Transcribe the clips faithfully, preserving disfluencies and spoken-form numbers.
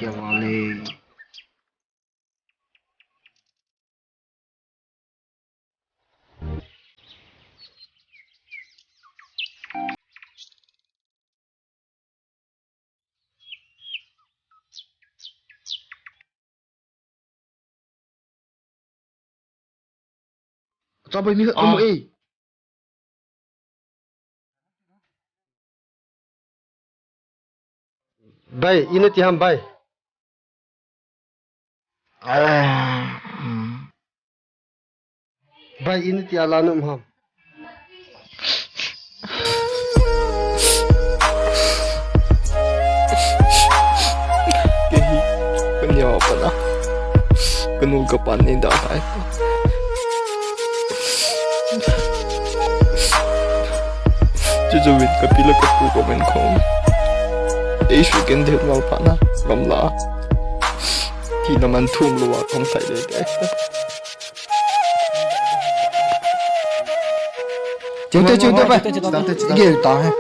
Vale. Chabai mi khat kamu e. Bai, ina ti ham bai. Bai, ina ti ala num ham. Kehi, kanya pa na. Kanu ka pan ni da hai. Chuchu win ka pila ka pu ka men khom. Ei su ken de mal pa na. Gamla. Ti na man thum lo wa kong sai le te. Chute, chute, bai. Ge ta he.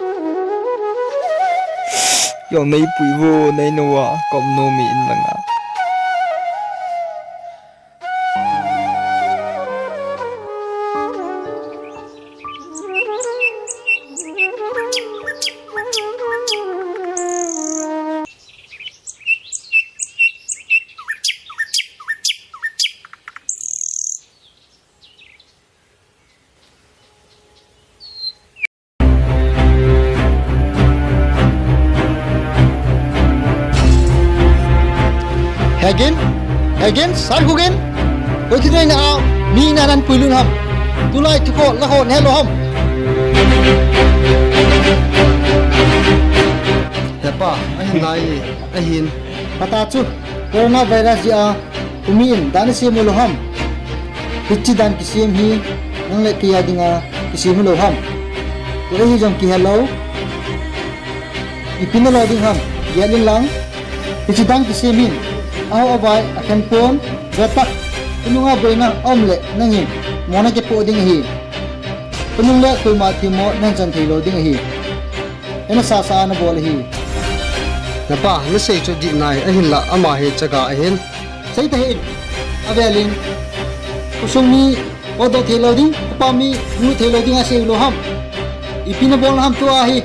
Yo, nei pui vo, nei no wa, kom no mi in langa. Hegin, hegin, sai hugin. Koi thi nei na a, mi na nan pui lun ham. Tulai thu kho, la kho, ne lo ham. Hepa, ahin lai, ahin. Pata chu, coronavirus jeh a, umi in, dan sem u lo ham. Hichi dan kisem hi, nang le kei a dinga, kisem u lo ham. Ko ei hi jong kihe lo. Ipi na lo ding ham, gel in lang. Hichi dan kisem hin, aho avai, akhen pon, vetak. Inunga boina, aum le, nangin, mona kipo ding hi. Inung le, koima themmo, nang chan thei lo ding hi. Ena sasa na bol ahi. Napa, nasei chu dih nai, ahinla ama hi chaga ahin. Sei tahih in, avelin. Khosung mi, odoh thei lo ding, khopa mi, mu thei lo ding asei u lo ham. Ipi na bol ham tua hi,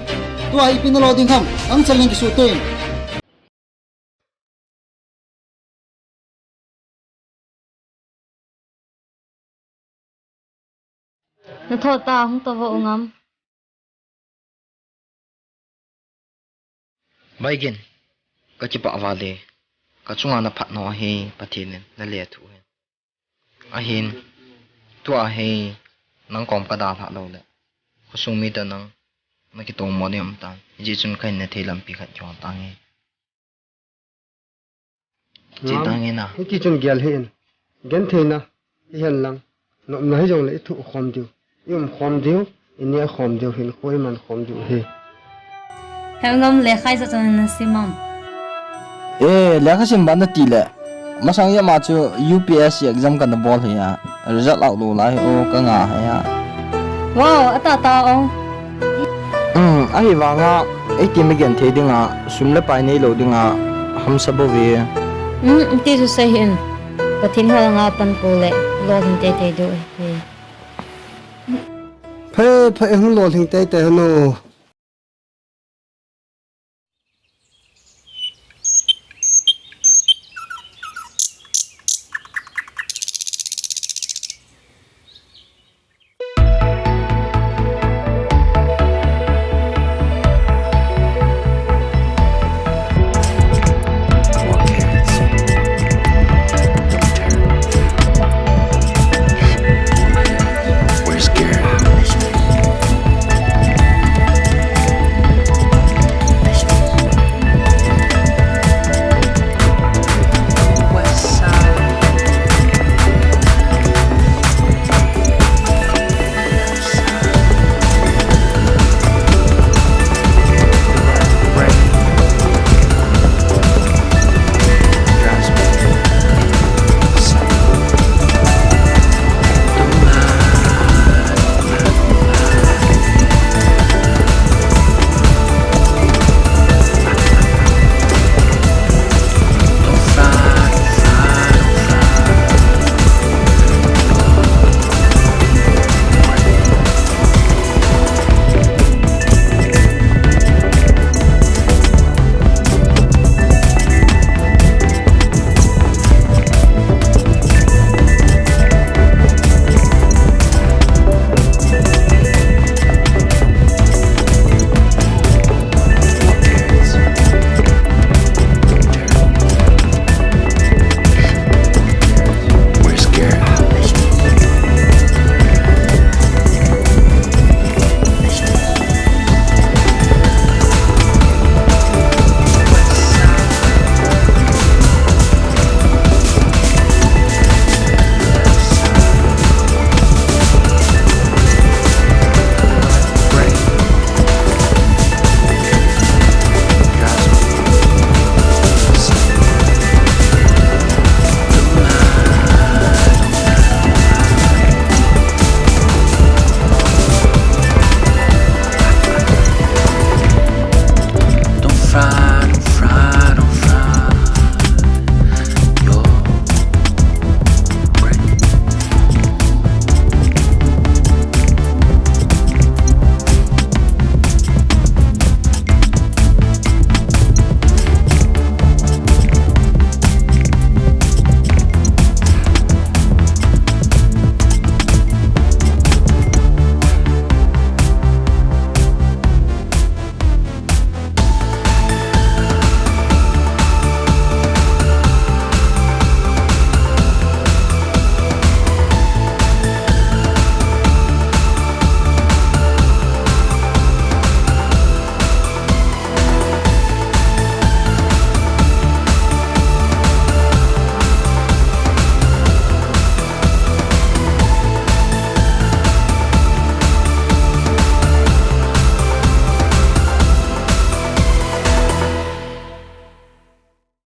tua hi ipi na lo ding ham, ang chaling kisu tuin. Na thot ta, hung to vo u ngam. Bai Gin, ka kipah val e, ka chunga na phat nau hi Pathen in na le thu hin. Ahin, tua hi nang kom ka dalha lou le, khosung mi te nang na kitomo ding um tan. Hijeh chun ka hin na thei lampi khat kihol tange. Che tange na. Hiti chun gel hih in. Gentheina, hihen lang. Nopna hijongle i thuh khom diu. I um khom diu, i neh khom diu, hinkho i man khom diu hi. He u ngam, lekha ijat chan na sim am? Eh, lekha sim ban nati le. Masang a ama chu U P S C exam kana bol hi a. Result out lou lai hi o ka nga hi a. Wow, ata ta o. Um, ahivanga, eiti mi genthei dinga, sum le pai neilou dinga, hamsa bou ve. Um, ti chu sei hih in. Pathen ho nga pan pu le, lolhing teitei diu hi. Phe, phe, hung lolhing teitei hanu.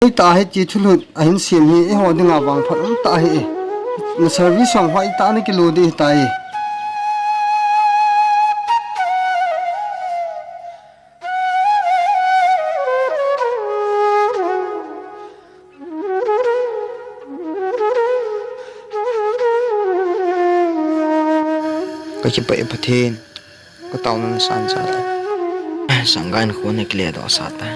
Hita hiche thulut ahin sem hi eiho dinga vangphat um tah ahi. Na service jong hoitah a na kilo ding ahitai. Ka kipah e Pathen, ka taona nasan sah tai. Sangga in khun a kile doh sah tai.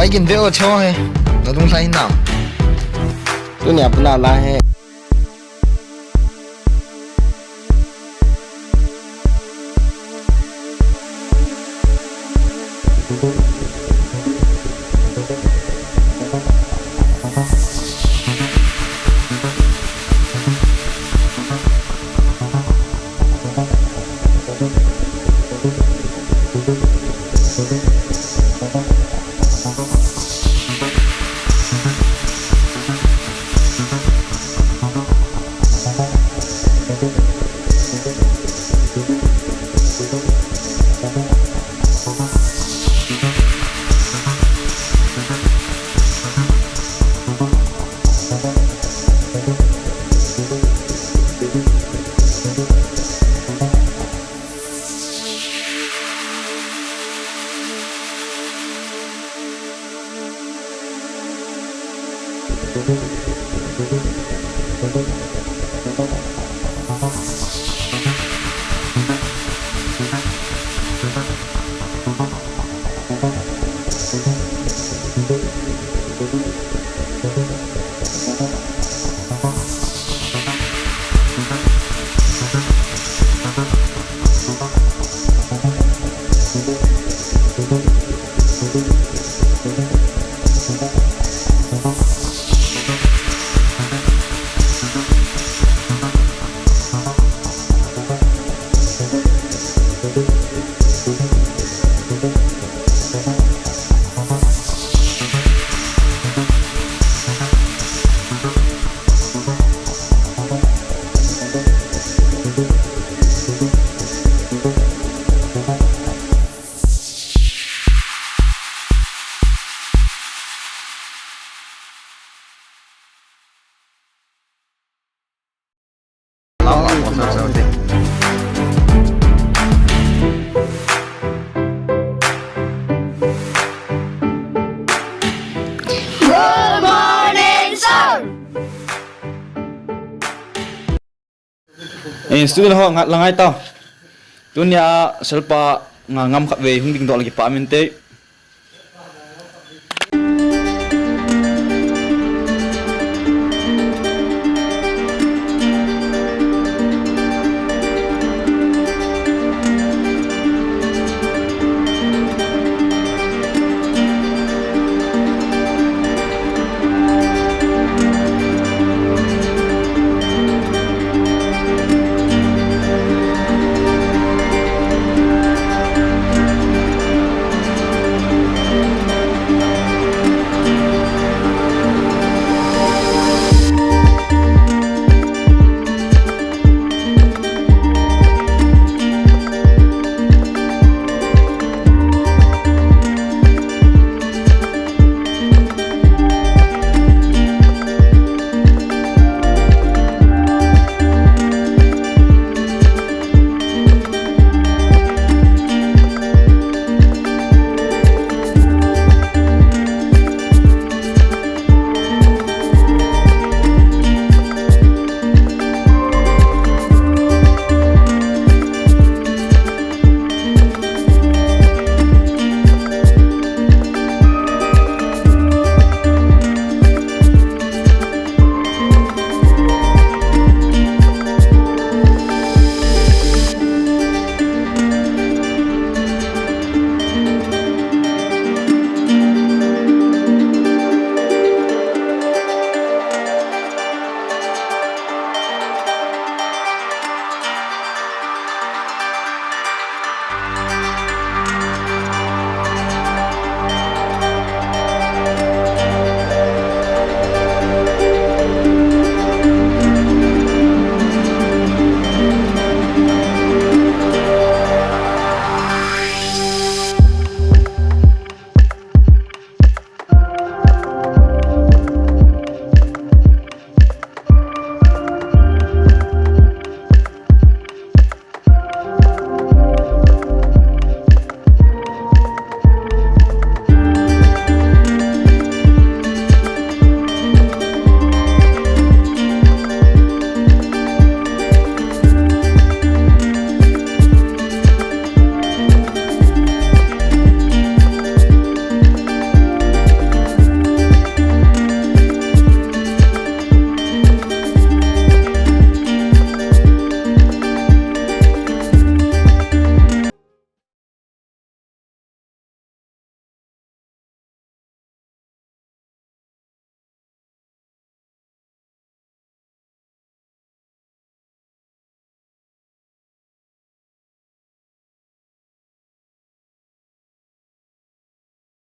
Bai gin ve o chong he. Na dung sai nam. Tunia puna la he. Good morning, sir. Eh, student ho, nga, la ngai tau. Tunia selpa nga ngam khat vei hung dingdoh lagi pa min te.